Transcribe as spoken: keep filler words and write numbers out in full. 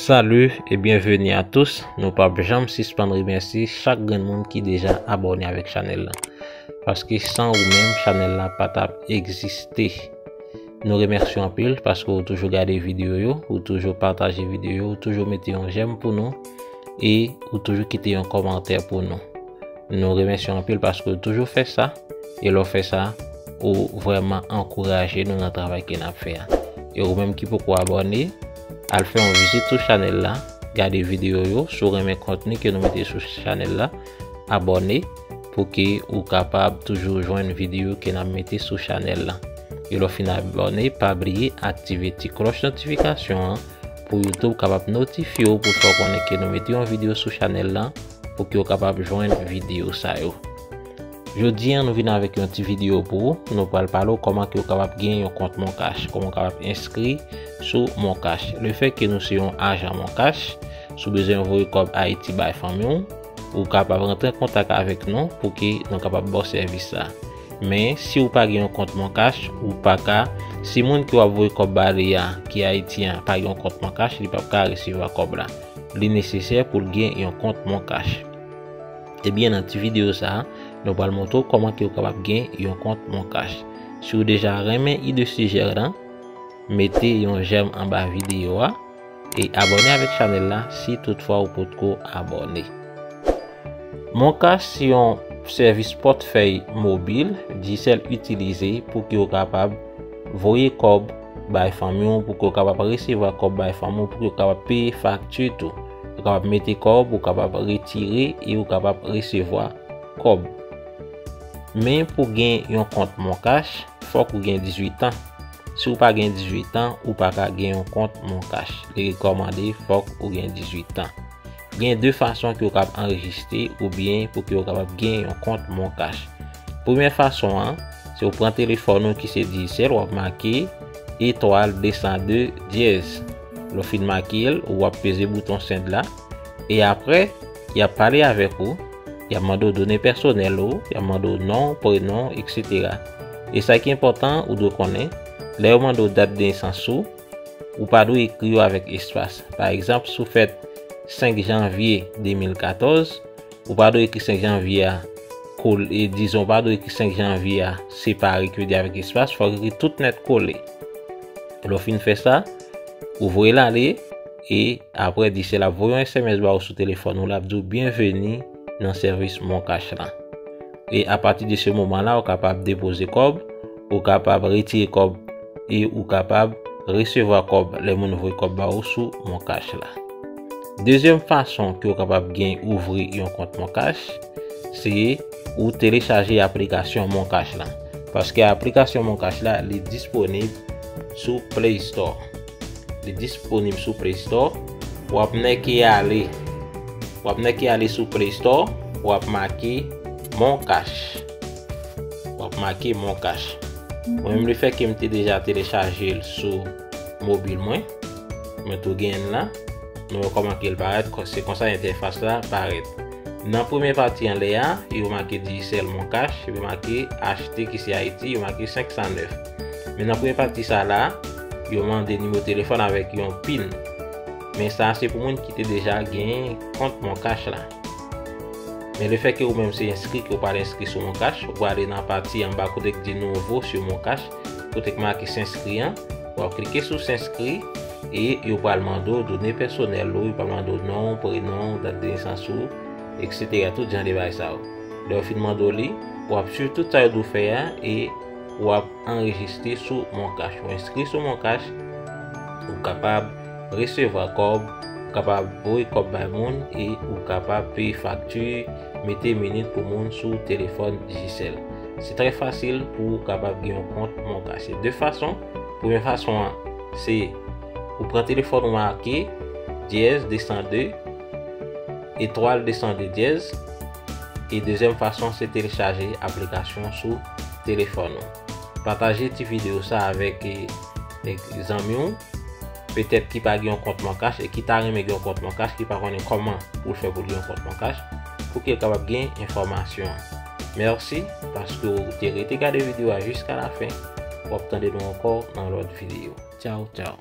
Salut et bienvenue à tous. Nou p ap janm sispann remèsye chak grenn moun ki deja abòne avèk chanèl la. Paske san ou menm, chanèl la pa t ap egziste. Nou remèsye w anpil paske ou toujou gade videyo yo, ou toujou pataje videyo yo, ou toujou mete yon j'aime pou nou e ou toujou kite yon kòmantè pou nou. Nou remèsye w anpil paske w toujou fè sa, e lè w fè sa, ou vrèman ankouraje nou nan travay ke n ap fè a. E ou menm ki poko abòne, al fè yon vizit sou chanèl la, gade videyo yo, si w renmen kontni ke nou mete sou chanèl la, abòne pou ke ou kapab toujou jwenn videyo ke n ap mete sou chanèl la. E lè w fin abòne, pa bliye aktive ti klòch notifikasyon an pou YouTube kapab notifye w pou l fè w konnen ke nou mete yon videyo sou chanèl la pou ke w kapab jwenn videyo sa yo. Jodi a, nou vin avèk yon ti videyo pou ou. Nou pral pale w kòman ke w kapab gen yon kont MonCash, kòman w kapab enskri sou MonCash. Lefètke nou se yon ajan MonCash, si w bezwen voye kòb Ayiti bay fanmi w, ou kapab rantre an kontak avèk nou pou ke nou kapab ba w sèvis sa. Men, si w pa gen yon kont MonCash, ou pa ka, si moun ke w ap voye kòb ba li a, ki ayisyen an, pa gen yon kont MonCash, li p ap ka resevwa kòb la. Li nesesè pou l gen yon kont MonCash. Ebyen, nan ti videyo sa a, nou pral montre w kòman ke w kapab gen yon kont MonCash. Si w deja renmen ide sijè la, mete yon j'aime anba videyo a e abòne avèk chanèl la si toutfwa ou potko abòne. MonCash se yon sèvis pòtfèy mobil Digicel itilize pou ke w kapab voye kòb bay fanmi w, pou ke w kapab resevwa kòb bay fanmi w, pou ke w kapab peye fakti tou. Ou kapab mete kòb, ou kapab retire e ou kapab resevwa kòb. Men pou gen yon kont MonCash, fòk ou gen dizuit an. Si w pa gen dizuit an, ou pa ka gen yon kont MonCash. Li rekòmande fòk ou gen dizuit an. Gen de fason ke w kapab anrejistre oubyen pou ke w kapab gen yon kont MonCash. Premyè fason an, se w pran telefòn ou ki se Digicel, w ap make etwal de san de dyèz. Lè w fin make l, w ap peze bouton send la. E apre, y ap pale avèk ou, y ap mande w done pèsonèl ou, y ap mande w non, prenon, etsetera. E sa ki enpòtan, ou dwe konnen, lè yo mande w dat de nesans ou, ou pa dwe ekri yo avèk espas. Pa egzanp, si w fèt senk janvye de mil katòz, ou pa dwe ekri senk janvye a kole, dizon, ou pa dwe ekri senk janvye a separe, ki vle di avèk espas, fòk ou ekri tout nèt kole. Lè w fin fè sa, ou voye l ale, e apre Digicel ap voye yon S M S ba ou sou telefòn ou, l ap di w byenveni nan sèvis MonCash la. E apati de se moman la, ou kapab depoze kòb, ou kapab retire kòb, e ou kapab resevwa kòb lè moun voye kòb ba ou sou MonCash la. Dezyèm fason ke w kapab gen ouvri yon kont MonCash, se ou telechaje aplikasyon MonCash la. Paske aplikasyon MonCash la, li disponib sou Play Store. Li disponib sou Play Store. W ap nèke ale. W ap nèke ale sou Play Store. W ap make MonCash. W ap make MonCash. Mwen menm, lefètke m te deja telechaje l sou mobil mwen, mwen tou gen l la. Nou wè kòman ke l parèt, se konsa entèfas la parèt. Nan premye pati anlè a, yo make Digicel MonCash, epi make achte ki se Ayiti, yo make senk san nèf. Men nan premye pati sa la, yo mande nimewo telefòn avèk yon pin. Men sa se pou moun ki te deja gen kont MonCash la. Men lefètke ou menm se enskri ke ou pral enskri sou MonCash, ou prale nan pati anba kote k di nouveau sur MonCash, kote k make s'inscrire an, w ap klike sou s'inscrire e yo pral mande w done pèsonèl ou, yo pral mande w non, prenon, dat de nesans ou, etsetera. Tout jan de bagay sa yo. Lè yo fin mande w li, w ap swiv tout sa yo di w fè a e w ap anrejistre sou MonCash. Ou enskri sou MonCash, ou kapab resevwa kòb, ou kapab voye kòb bay moun e ou kapab peye fakti, mete minit pou moun sou telefòn Digicel. Se trè fasil pou w kapab gen yon kont MonCash. Se de fason. Premye fason an, se ou pran telefòn ou, make dyèz de san de, etwal de san de dyèz. E dezyèm fason, se telechaje aplikasyon sou telefòn ou. Pataje ti videyo sa avèk, e, e, zanmi w, petèt ki pa gen yon kont MonCash e ki ta renmen gen yon kont MonCash, ki pa konnen kòman pou l fè pou l gen yon kont MonCash, pou ke l kapab gen enfòmasyon an. Mèsi paske w te rete gade videyo a jiska lafen. W ap tande nou ankò nan lòt videyo. Tchaw, tchaw.